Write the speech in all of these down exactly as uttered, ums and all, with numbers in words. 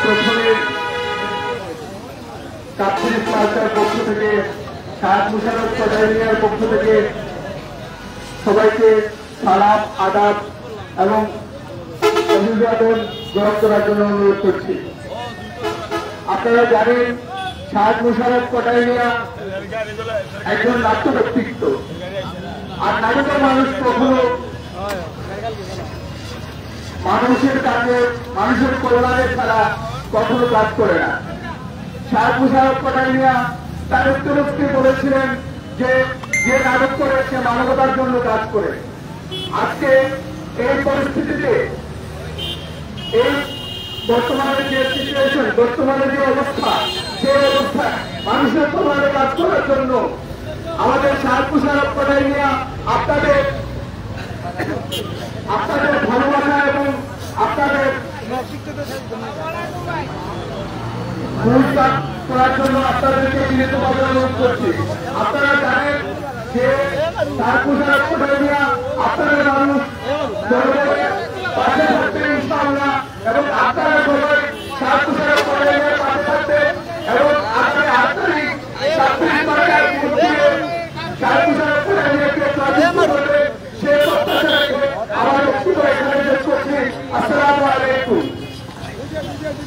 প্রথমে কাপ্তান ইসমাইল পক্ষ থেকে, শাহেদ মুশাররফ কটাই মিয়ার পক্ষ থেকে সবাইকে সালাম, আদাব এবং অভিবাদন গ্রহণ করার জন্য অনুরোধ করছি। আপনারা জানেন, শাহেদ মুশাররফ কটাই মিয়া একজন নাট্য ব্যক্তিত্ব। আর নাটকের মানুষ কখনো মানুষের কাজে, মানুষের কল্যাণে ছাড়া কখনো কাজ করে না। শাহেদ মুশাররফ কটাই মিয়া তার উত্তরোক্তি বলেছিলেন যে, যে নাটক করে সে মানবতার জন্য কাজ করে। আজকে এই পরিস্থিতিতে, এই বর্তমানে যে সিচুয়েশন, বর্তমানে যে অবস্থা, সেই অবস্থায় মানুষের কল্যাণে কাজ করার জন্য আমাদের শাহেদ মুশাররফ কটাই মিয়া আপনাদের, আপনাদের ভালোবাসা এবং আপনাদের পুরস্কার করার জন্য আপনাদেরকে বিনীতভাবে অনুরোধ করছি। আপনারা জানেন যে শাহেদ মুশাররফ কটাই মিয়া আপনাদের মানুষ, জনগণের পাশে থাকবেন ইনশাআল্লাহ। এবং আপনারা সবাই শাহেদ মুশাররফ কটাই মিয়ার পাশে থাকবেন এবং আগামী আট তারিখ ছাব্বিশ মার্চের মধ্যে শাহেদ মুশাররফ কটাই মিয়াকে প্রার্থী করবেন, সে প্রত্যাশা রেখে আমার বক্তব্য এখানে শেষ করছি। আসসালামু আলাইকুম।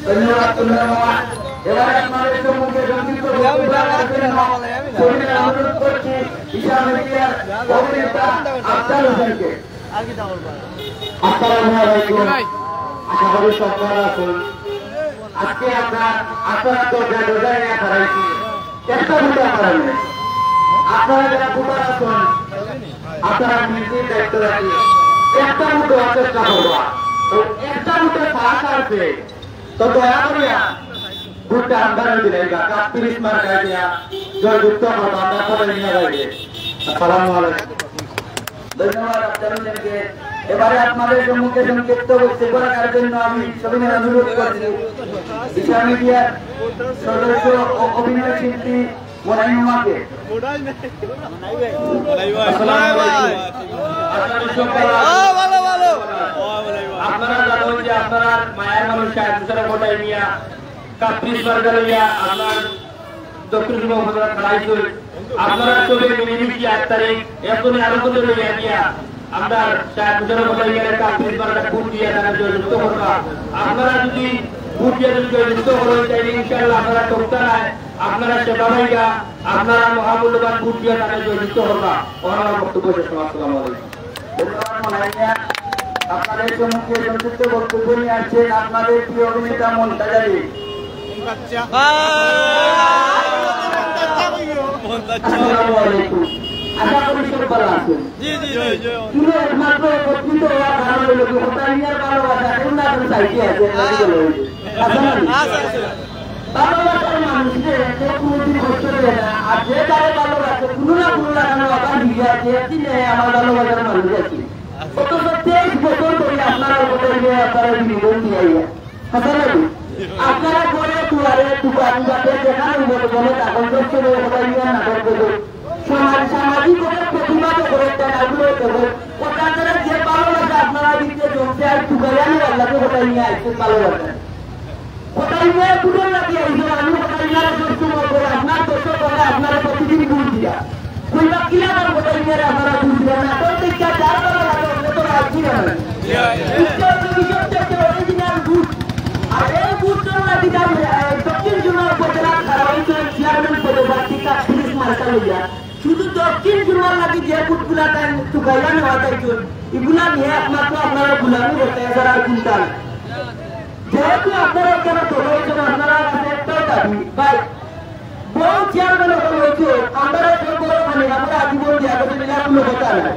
ধন্যবাদ, ধন্যবাদ। এবার আপনাদের সম্মুখে সংক্ষিপ্ত বক্তব্য রাখার জন্য সবিনয় অনুরোধ করছি ঈশা মিডিয়ার অভিনেতা আফজাল হোসেনকে। আসসালামু আলাইকুম। আশা করি সব ভালো আছেন। আজকে আমরা আপনারা দরজা দরজা নিয়ে দাঁড়াইছি, একটা ভোটে আপনারা নেই। আপনারা যারা ভোটার আছেন, আপনারা নিজের দায়িত্ব রাখি একটা ভোট দেওয়ার চেষ্টা করবা। তো একটা ভোটে পাস আসবে, তো দয়া করিয়া ভোটটা আমরা দিলে কাপ্তান ইসমাইল দিয়া জয়যুক্ত করবা। আমরা সবাই নিয়ে যাই। আসসালামু আলাইকুম। ধন্যবাদ আফজাল হোসেনকে। এবারে আপনাদের সম্মুখে সংক্ষিপ্ত বক্তব্য রাখার জন্য আমি সবিনয় অনুরোধ করছি ঈশা মিডিয়ার সদস্য ও অভিনয় শিল্পী মোনাইমাকে। আসসালামু আলাইকুম। আপনাদের সব ভালো আছেন? আপনারা জানেন যে আপনারা মায়ার মানুষ শাহেদ মুশাররফ কটাই মিয়া কাপ্তান ইসমাইল লইয়া আপনার দক্ষিণ সুরমা উপজেলা খাড়াইছই। আপনারা সবে মিলেমিশে আট তারিখ এখনই আরো করে লইয়া গিয়া আমরা শাহেদ মুশাররফ কটাই মিয়ারে কাপ্তান ইসমাইল ভোট দিয়া তারা জয়যুক্ত করবা। আপনারা যদি ভোট দিয়া যদি জয়যুক্ত করেন, তাইলে ইনশাআল্লাহ আপনারা ঠকতা নাই, আপনারা সেবা পাইবা, আপনারা মহামূল্যবান ভোট দিয়া তারা জয়যুক্ত করবা। ওনার বক্তব্য শেষ করলাম। আসসালামু আলাইকুম। ধন্যবাদ মোনাইমিয়া। আপনাদের সম্মুখে সংক্ষিপ্ত বক্তব্য নিয়ে আসছেন আপনাদের প্রিয় অভিনেতা মন্তাজ আলী। আসসালামু আলাইকুম। আশা করি সব ভালো আছেন। কিন্তু একমাত্র একত্রিত হওয়ার কারণ হলো কি, মোনাইমিয়ার ভালোবাসা কেউ না কেউ সাইডে আছে, এটা কি বলে? আছে না? ভালোবাসার মানুষকে কেউ কোনোদিন কষ্ট দেয় না, আর যে তারে ভালোবাসে, কোনো না কোনো লাগানো আবার ভিড়ে আছে, একদিন আমার ভালোবাসার মানুষ আছে। অথচ তেইশ বছর ধরে আপনারা ওদের নিয়ে আপনারা বিনোদন দিয়ে আইয়া। হাসান আলী, আপনারা ঘরে দুয়ারে দোকান বাটে যেখানে বলে বলে তখন করছে বলে ওটা নিয়ে নাটক করবে। সমাজ, সামাজিক ওদের প্রতিবাদ করে, তাই আগ্রহ করে। ওটা তারা যে ভালোবাসা আপনারা দিতে জমছে আর তুকারিয়ানি আল্লাহকে ওটা নিয়ে আসছে ভালোবাসা। কোথায় গিয়ে পুরো লাগে এই যে আমি কোথায় গিয়ে সুস্থ করে আপনার দর্শক করে আপনারা প্রতিদিন ভোট দিয়া। কইবা কিলা আর কোথায় গিয়ে আপনারা ভোট দিয়া না? তো দেখতে যার ভালো লাগে, অন্য তো রাজি না। উত্তর চব্বিশ ঘন্টা একটা অরিজিনাল ভোট। আর এই ভোট জন্য দিতাম, আহ, দক্ষিণ সুরমা উপজেলা ধারাবাহিক চেয়ারম্যান পদপ্রার্থী কাপ্তান ইসমাইল মার্কা লইয়া। শুধু দক্ষিণ সুরমার লাগি যে ভোটগুলা তাই তুকাইয়া নেওয়া তাই চল, এগুলা নিয়ে একমাত্র আপনারা গুলামি করতে এছাড়া আর কোনটা না। যেহেতু আপনারা এখানে দল হয়েছেন, আপনারা কাছে একটাই দাবি, ভাই, বউ চেয়ারম্যান হতে হয়েছে, আমরা একজন বড় মানে আমরা আজীবন দিয়ে আমাদের এলাকাগুলো কথা নাই।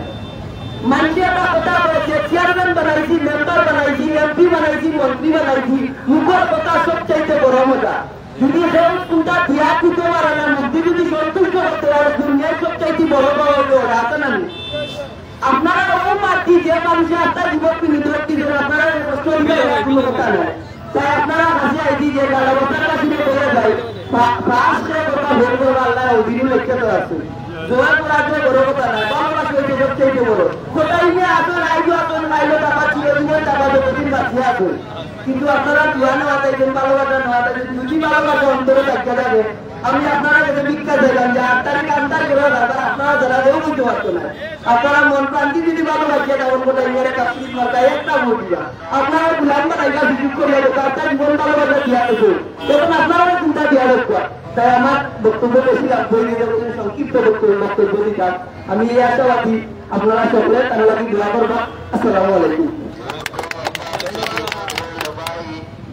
মানুষে একটা কথা বলেছে, চেয়ারম্যান বানাইছি, মেম্বার বানাইছি, এমপি বানাইছি, মন্ত্রী বানাইছি, মুখের কথা সব চাইতে বড় মজা। যদি কেউ কোনটা দিয়া দিতে পারে না, মুক্তি যদি সন্তুষ্ট করতে পারে, দুনিয়ার সব চাইতে বড় পাওয়া হলো রাতা নামে। আপনারা ওই পার্টি যে মানুষের আত্মা জীবন বিনিয়োগ দিতে আপনারা কষ্ট দিলে কোনো কথা নয়। তাই আপনারা হাসি আইডি যে ভালোবাসার কাছে করে যায়, পা-, পাঁচ করে কথা ভোট করবো, আল্লাহ অধীন লিখতে তো আছে। জোয়ার পরাজয় বড় কথা নয়, ভালোবাসা হইতে সব চাইতে বড়। কোথায় নিয়ে আসুন, আইজও আসুন, আইলো টাকা চিরদিনের টাকা যতদিন বাঁচিয়ে আসুন। কিন্তু আপনারা জোয়ানো আতাই দিন ভালোবাসার আমার অন্তরে জায়গা যাবে। আমি আপনারা কাছে ভিক্ষা চাইলাম যে আট তারিখ আট তারিখ করে রাখবেন, আপনারা যারা কেউ বুঝতে পারতো না। আপনারা মন প্রাণ দিয়ে যদি ভালো রাখিয়ে তখন কোথায় মেরে কাপড় মাথায় একটা ভোট দিবা। আপনারা গুলাম বানাইবা, সুযোগ করিয়া দেবো, আপনার জীবন ভালোবাসা দিয়া দেবো। এখন আপনারা চিন্তা দিয়া দেখবা। তাই আমার বক্তব্য বেশি লাগবে না, এই জন্য সংক্ষিপ্ত বক্তব্য, বক্তব্য দিতাম। আমি এই আশাবাদী, আপনারা সকলে তার লাগি দোয়া করবা। আসসালামু আলাইকুম।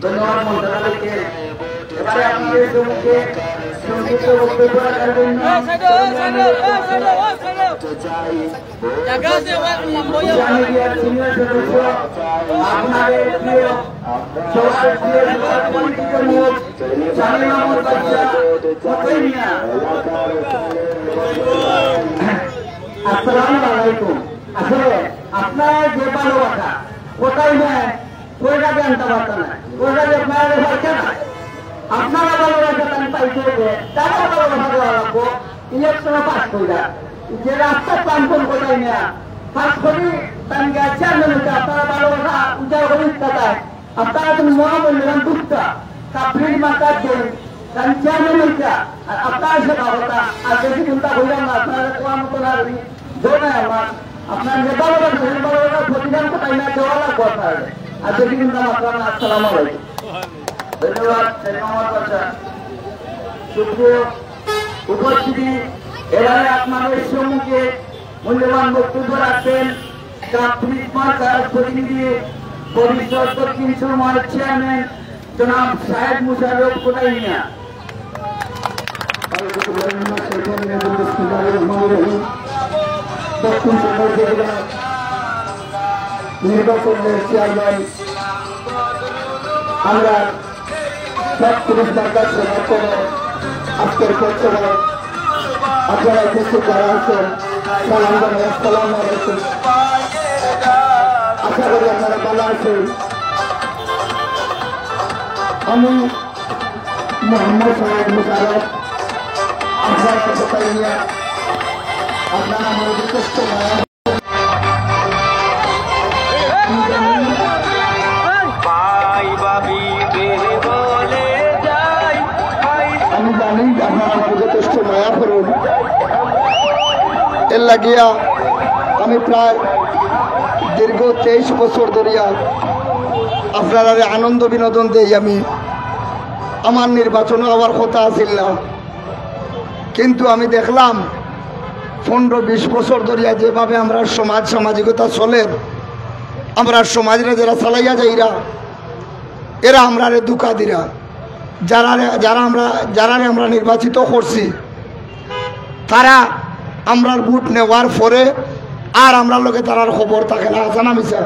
ধন্যবাদ মন্ত্রণালয়কে। এবারে আপনাদের সম্মুখে সংক্ষিপ্ত বক্তব্য রাখার জন্য জাগা আছে, ওই লম্বা হয়ে যাবে। জামিয়ার সিনিয়র সদস্য, আপনাদের প্রিয়, সবার প্রিয়, সবার পরিচিত মুখ, সামি মাহমুদ বাদশা, ফতেহ মিয়া। আসসালামু আলাইকুম। আসলে আপনারা যে ভালোবাসা, কোথায় নেয়, পয়সা দিয়ে আনতে পারতো না, পয়সা দিয়ে আপনারা পারছে না। আপনারা ভালোবাসা তাই পাইছে যে তারা ভালোবাসা দেওয়া লাগবো। ইলেকশনে পাস করে যে রাস্তা প্ল্যান কোন কোথায় নেয়া পাস করি, তাই চেয়ারম্যান হইতে আপনারা ভালোবাসা উজাড় করে ইচ্ছা দেয়। আপনারা তুমি মহামূল্যবান দুধটা কাপড়ের মাথার দেন, তাই চেয়ারম্যান হইতে আর আপনারা সে বাবতা আর বেশি চিন্তা করলাম না। আপনারা তোমার মতন আর ওই জোর নাই আমার। আপনার নেতা বলেন, সেন বলেন, প্রতিদান তো পাই না, দেওয়া লাগবো আপনার। আর যদি কিন্তু আমার আপনার আসসালামু আলাইকুম। ধন্যবাদ, সেন মোহাম্মদ বাদশা। সুপ্রিয় উপস্থিতি, এবারে আপনাদের সম্মুখে মূল্যবান বক্তব্য রাখবেন কাপ্রিক মার্কার প্রতিনিধি, পরিষদ দক্ষিণ সুরমার চেয়ারম্যান জনাব সাহেব মুশাররফ কোটাই মিয়া। দক্ষিণ সুরমা উপজেলা নির্বাচনের চেয়ারম্যান, আমরা ছত্রিশ মার্কার সমর্থনে আজকের পথসভায় আপনারা উপস্থিত যারা আছেন, সালাম জানাই, আসসালামু আলাইকুম। আশা করি আপনারা ভালো আছেন। আমি মোহাম্মদ সাহেব মুশাররফ, আপনারা কোথায় নিয়ে আপনারা আমার যথেষ্ট মায়া। আমি জানি আপনারা আমার যথেষ্ট মায়া করুন। এর লাগিয়া আমি প্রায় দীর্ঘ তেইশ বছর ধরিয়া আপনারারে আনন্দ বিনোদন দেই। আমি আমার নির্বাচনও আওয়ার কথা আছিল না, কিন্তু আমি দেখলাম পনেরো বিশ বছর ধরিয়া যেভাবে আমরা সমাজ সামাজিকতা চলের, আমরা সমাজরে যারা চালাইয়া যাইরা, এরা আমরারে ধোঁকা দিরা। যারা, যারা আমরা, যারারে আমরা নির্বাচিত করছি, তারা আমরার ভোট নেওয়ার পরে আর আমরার লগে তারার খবর থাকে না, আছে না মিছা?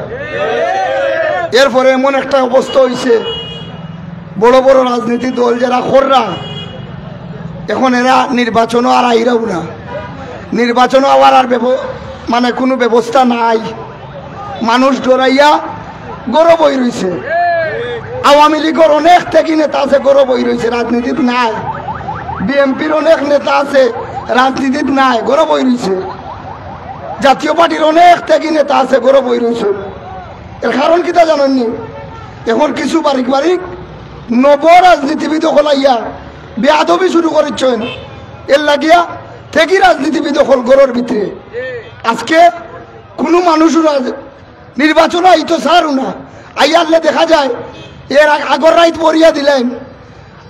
এরপরে এমন একটা অবস্থা হইছে, বড় বড় রাজনীতি দল যারা কররা, এখন এরা নির্বাচনও আর আইরাও না। নির্বাচনও আওয়ার আর ব্যব-, মানে কোনো ব্যবস্থা নাই। মানুষ ডরাইয়া ঘরো বই রইছে। আওয়ামী লীগর অনেক ত্যাগী নেতা আছে, ঘরো বই রইছে, রাজনীতিত নাই। বিএনপির অনেক নেতা আছে, রাজনীতিত নাই, ঘরো বই রইছে। জাতীয় পার্টির অনেক ত্যাগী নেতা আছে, ঘরো বই রইছে। এর কারণ কিতা জানইননি? এখন কিছু বারিক বারিক নব রাজনীতিবিদ অকল আইয়া বেয়াদবি শুরু করিচ্ছইন। এর লাগিয়া ত্যাগী রাজনীতিবিদ অকল ঘরর ভিতরে। আজকে কোনো মানুষও রাজ-, নির্বাচন আইতো চারও না। আইয়ারলে দেখা যায়, এর আগ-, আগর রাইত বরিয়া দিলাইন,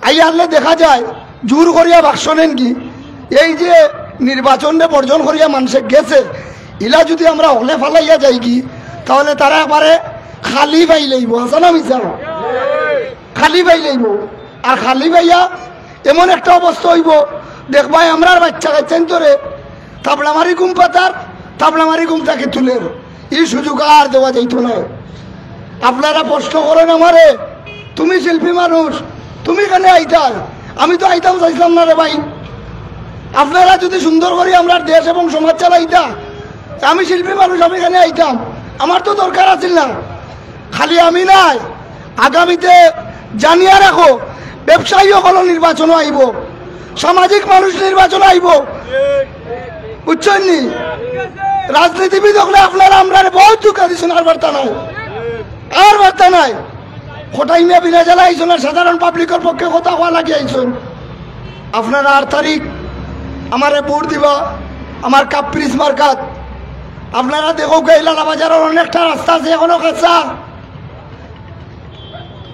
আইয়ারলে দেখা যায় জোর করিয়া বাক্স নেন কি। এই যে নির্বাচনরে বর্জন করিয়া মানষে গেছে, ইলা যদি আমরা হকলে ফালাইয়া যাইগি, তাহলে তারা একবারে খালি পাইলাইবো, আছে না মিছা? খালি পাইলাইবো। আর খালি পাইয়া এমন একটা অবস্থা অইবো, দেখবায় আমরার বাইচ্চা কাইচ্চাইন্তরে থাবড়া মারি ঘুম পাতার, থাবড়া মারি ঘুম থাকি তুলের। ই সুযোগ আর দেওয়া যাইতো নায়। আপনারা প্রশ্ন করইন আমারে, "তুমি শিল্পী মানুষ, তুমি কেনে আইতায়?" আমি তো আইতাম চাইছিলাম না রে ভাই। আপনারা যদি সুন্দর করি আমরার দেশ এবং সমাজ চালাইতা, আমি শিল্পী মানুষ, আমি কেনে আইতাম? আমার তো দরকার আছিল না। খালি আমি নায়, আগামীতে জানিয়া রাখো, ব্যবসায়ী অকল নির্বাচনও আইবো, সামাজিক মানুষ নির্বাচনও আইবো, বুঝছইন নি? রাজনীতিবিদ অকলে আপনারা আমরারে বহুত ধোঁকা দিছইন, আর বার্তা নাই, আর বার্তা নাই। কটাই মিয়া বিনা জ্বালা আইছইন না, সাধারণ পাবলিকর পক্ষে কথা কওয়া লাগি আইছইন। আপনারা আট তারিখ আমারে ভোট দিবা, আমার কাপ্রিস মার্কাত। আপনারা দেখউক্কা, এই লালাবাজারর অনেকটা রাস্তা আছে এখনো কাঁচা।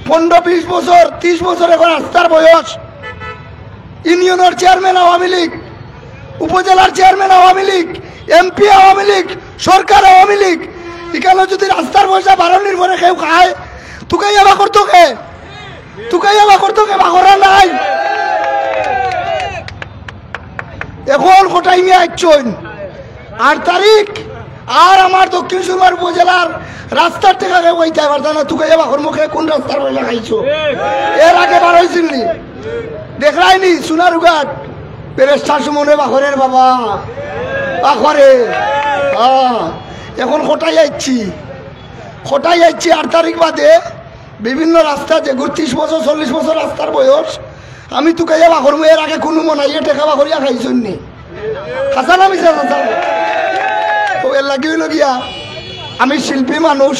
পনেরো বিশ বছর, ত্রিশ বছর এখন রাস্তার বয়স। ইউনিয়নর চেয়ারম্যান আওয়ামী লীগ, উপজেলার চেয়ারম্যান আওয়ামী লীগ, এমপি আওয়ামী লীগ, সরকার আওয়ামী লীগ। ইখানো যুদি রাস্তার পয়সা বারনির পরে কেউ খায়, তুকাইয়া বাকরতো কে? তুকাইয়া বাকরতো কে? বাকরা নাই। এখন কটাই মিয়া আইছইন আট তারিখ, আর আমার দক্ষিণ সুরমার উপজেলার রাস্তার টেকা কেউ পাইতা পারতা না। তুকাইয়া বাকরমু কে, কোন রাস্তার পয়সা খাইছো? এর আগে বারইছিল নি? দেখরায় নি সোনারুঘাট? ব্যারিস্টার সুমনে বাকরের বাবা, বাকরে। হ্যাঁ, এখন কটাই আইছি, কটাই আইছি আট তারিখ বাদে। বিভিন্ন রাস্তা যেগুর ত্রিশ বছর, চল্লিশ বছর রাস্তার বয়স, আমি তুকাইয়া বাকরমু, এর আগে কুনু মনাইয়ে টেকা বাকরিয়া খাইছইন নি? হাছা না মিছা, হাছা? তো এর লাগি অইলো গিয়া, আমি শিল্পী মানুষ,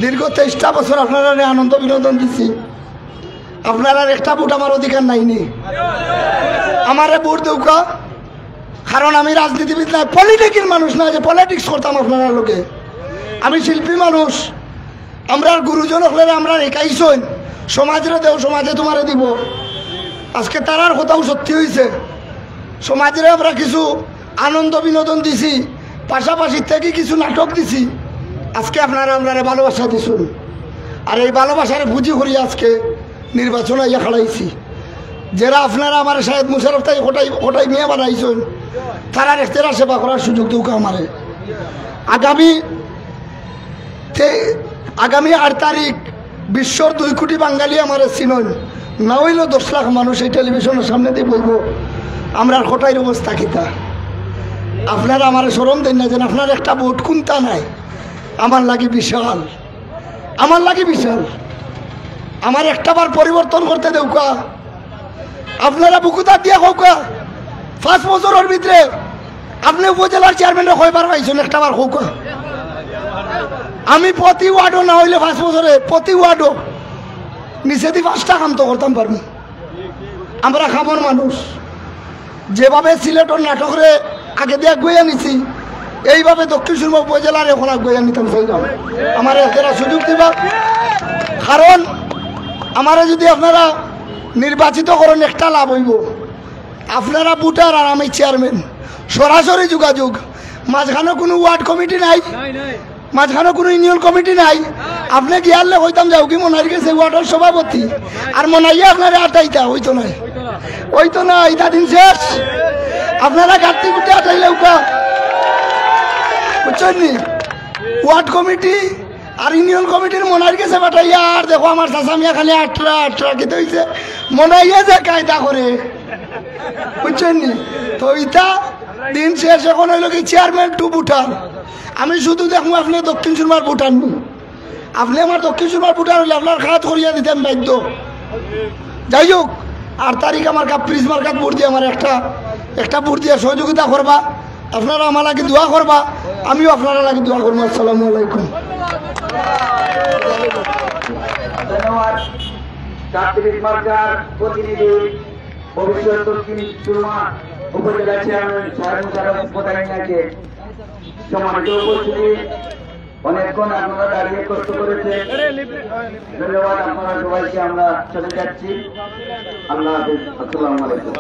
দীর্ঘ তেইশটা বছর আপনারারে আনন্দ বিনোদন দিছি। আপনারার একটা ভোট আমার অধিকার নাই নি? আমারে ভোট দেউক্কা, কারণ আমি রাজনীতিবিদ নায়, পলিটিক্যাল মানুষ নায় যে পলিটিক্স করতাম আপনারার লগে। আমি শিল্পী মানুষ, আমরার গুরুজন অকলে আমরারে হিকাইছইন, সমাজরে দেও, সমাজে তুমারে দিবো। আজকে তারার কথাও সত্যি অইছে, সমাজরে আমরা কিছু আনন্দ বিনোদন দিছি, পাশাপাশি থাকি কিছু নাটক দিছি। আজকে আপনারা আমরারে ভালোবাসা দিছইন, আর এই ভালোবাসারে পুঁজি করি আজকে নির্বাচন আইয়া খাড়াইছি। যেরা আপনারা আমারে শাহেদ মুশারফ থাকি কটাই, কটাই মিয়া বানাইছইন, তারার এখতেরা সেবা করার সুযোগ দেউক্কা আমারে। আগামী তে-, আগামী আট তারিখ বিশ্বর দুই কোটি বাঙালি আমারে চিনইন, না অইলেও দশ লাখ মানুষ এই টেলিভিশনর সামনেদি বইবো, আমরার কটাইর অবস্থা কিতা? আপনারা আমারে শরম দেইন না, যেন আপনার একটা ভোট কুন্তা নাই, আমার লাগি বিশাল, আমার লাগি বিশাল। আমার একটা বার পরিবর্তন করতে দেউক্কা। আপনারা বুকুত আত দিয়া কউক্কা, পাঁচ বছরর ভিতরে আপনে উপজেলার চেয়ারম্যানরে কয়বার পাইছইন? একটা বার কউক্কা। আমি প্রতি ওয়ার্ডো না অইলে পাঁচ বছরে প্রতি ওয়ার্ডো নিচেদি পাঁচটা কাম তো করতাম পারমু। আমরা কামর মানুষ, যেভাবে সিলেটর নাটকরে আগেদি আগুয়াইয়া নিছি, এইভাবে দক্ষিণ সুরমা উপজেলারে অখন আগুয়াইয়া নিতাম চাইরাম। আমারে এখতেরা সুযোগ দিবা, কারণ আমারে যুদি আপনারা নির্বাচিত করইন, একটা লাভ অইবো, আপনারা ভোটার আর আমি চেয়ারম্যান, সরাসরি যোগাযোগ। মাঝখানো কুনু ওয়ার্ড কমিটি নাই, মাঝখানো কুনু ইউনিয়ন কমিটি নাই। আপনে গিয়ারলে কইতাম যাও কি মনাইর গেছে ওয়ার্ডর সভাপতি, আর মনাইয়া আপনারে আটাইতা, অইতো নায়, অইতো নায়, ইতা দিন শেষ। আপনারা গাত্তি গুটে আটাইলে উকা, বুঝছইন নি? ওয়ার্ড কমিটি আর ইউনিয়ন কমিটির মনাইর গেছে পাঠাইয়া, আর দেখো আমার চাচা মিয়া খালি আটরা আটরা কিতা অইছে, মনাইয়া যে কায়দা করে, বুঝছইন নি? তো ইতা দিন শেষ, অখন অইলো কি চেয়ারম্যান টু ভোটার। আমি শুধু দেখমু আপনে দক্ষিণ সুরমার ভোটার নি, আপনে আমার দক্ষিণ সুরমার ভোটার অইলে আপনার কাজ করিয়া দিতে আমি বাধ্য। যাই হোক, আট তারিখ আমার কাপ্রিস মার্কাত ভোট দিয়া আমার একটা, একটা ভোট দিয়া সহযোগিতা করবা, আপনারা আমার লাগি দোয়া করবা, আমিও আপনারার লাগি দোয়া করমু। আসসালামু আলাইকুম। ধন্যবাদ। কাপ্রিস মার্কার প্রতিনিধি, ভবিষ্যৎ দক্ষিণ সুরমা উপজেলা চেয়ারম্যান সাহেব মুশাররফ মোতায়েন মিয়াকে। সম্মানিত উপস্থিতি, অনেকক্ষণ আপনারা দাঁড়িয়ে কষ্ট করেছেন। ধন্যবাদ আপনারা সবাইকে, আমরা চলে যাচ্ছি। আল্লাহ হাফেজ, আসসালামু আলাইকুম।